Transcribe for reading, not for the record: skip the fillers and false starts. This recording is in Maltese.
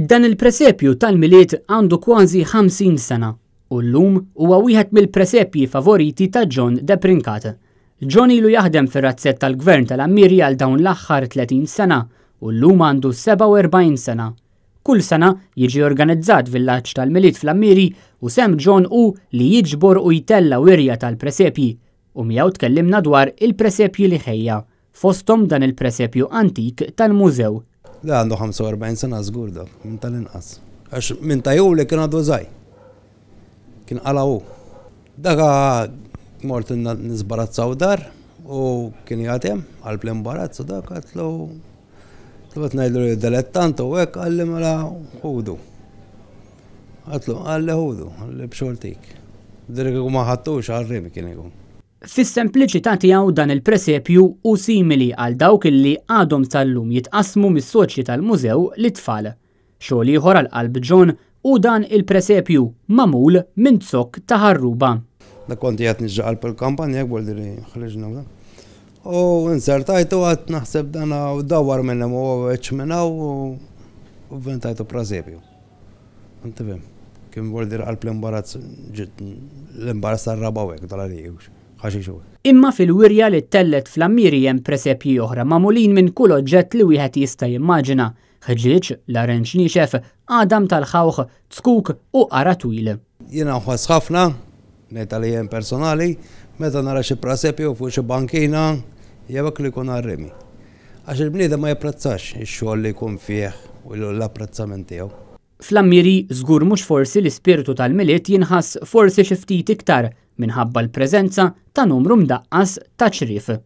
Dan il-presepju tal-Milied għandu kważi 50 sena u llum huwa wieħed mill-presepji favoriti ta' John Debrincat. John ilu jaħdem fir-razzett tal-Gvern tal-Għammieri għal dawn l-aħħar 30 sena u llum għandu 47 sena. Kull sena jiġi organizzat villaġġ tal-Milied fl-Għammieri u sehem John hu li jiġbor u jtella' wirja tal-presepji u miegħu tkellimna dwar il-presepji li ħejja, fosthom dan il-presepju antik tal-mużew. Le għandu 45 sena żgur dak, minn tal-inqas. Għax minn ta' Juli kien għadu żgħir. Kien qala' hu. Dak mort nisbarazzaw dar u kien jagħti hemm qalb l-imbarazz u dak għatlu qed ngħidlu li dilettant u hekk qalli mela ħudu. Għatlu qalli ħudu, qalli b'xortik. Direk ma ħadtux għar-rimi kien ikun. Fis-sempliċità tiegħu dan il-presepju hu simili għal dawk li għadhom sal-lum jitqassmu mis-soċji tal-mużew lit-tfal. Xogħol ieħor għal qalb John hu dan il-presepju magħmul minn zokk ta' ħarruba. Dak kont qiegħed niġri qalb il-kampanja hekk boldi li ħriġna u dan. U insertajtu għad naħseb dan u dawwar minn hemm u għeċ minn hawn u vventajtu presepju. Tifhem? Kien vuol dire qalb l-imbarazz l-imbarazz tar-raba' u hekk tal-għalieq ħaxix u hekk. Imma fil-wirja li ttellgħet fl-Għammieri hemm presepji oħra magħmulin minn kull oġġett li wieħed jista' jimmaġina, ħġieġ, larinġ niexef, għadam tal-ħawħ, zkuk u qara' twil. Jiena nħoss ħafna, ngħid għalija jien personali, meta nara xi prasepju fuq xi bankina jew hekk li jkun għar-rimi. Għax il-bniedem ma japprezzax ix-xogħol li jkun fih u l-apprezzament tiegħu. Fl-Għammieri żgur mhux forsi l-ispirtu tal-Milied jinħass forsi xi ftit iktar minħabba l-preżenza ta' numru mdaqqas ta' ċriev.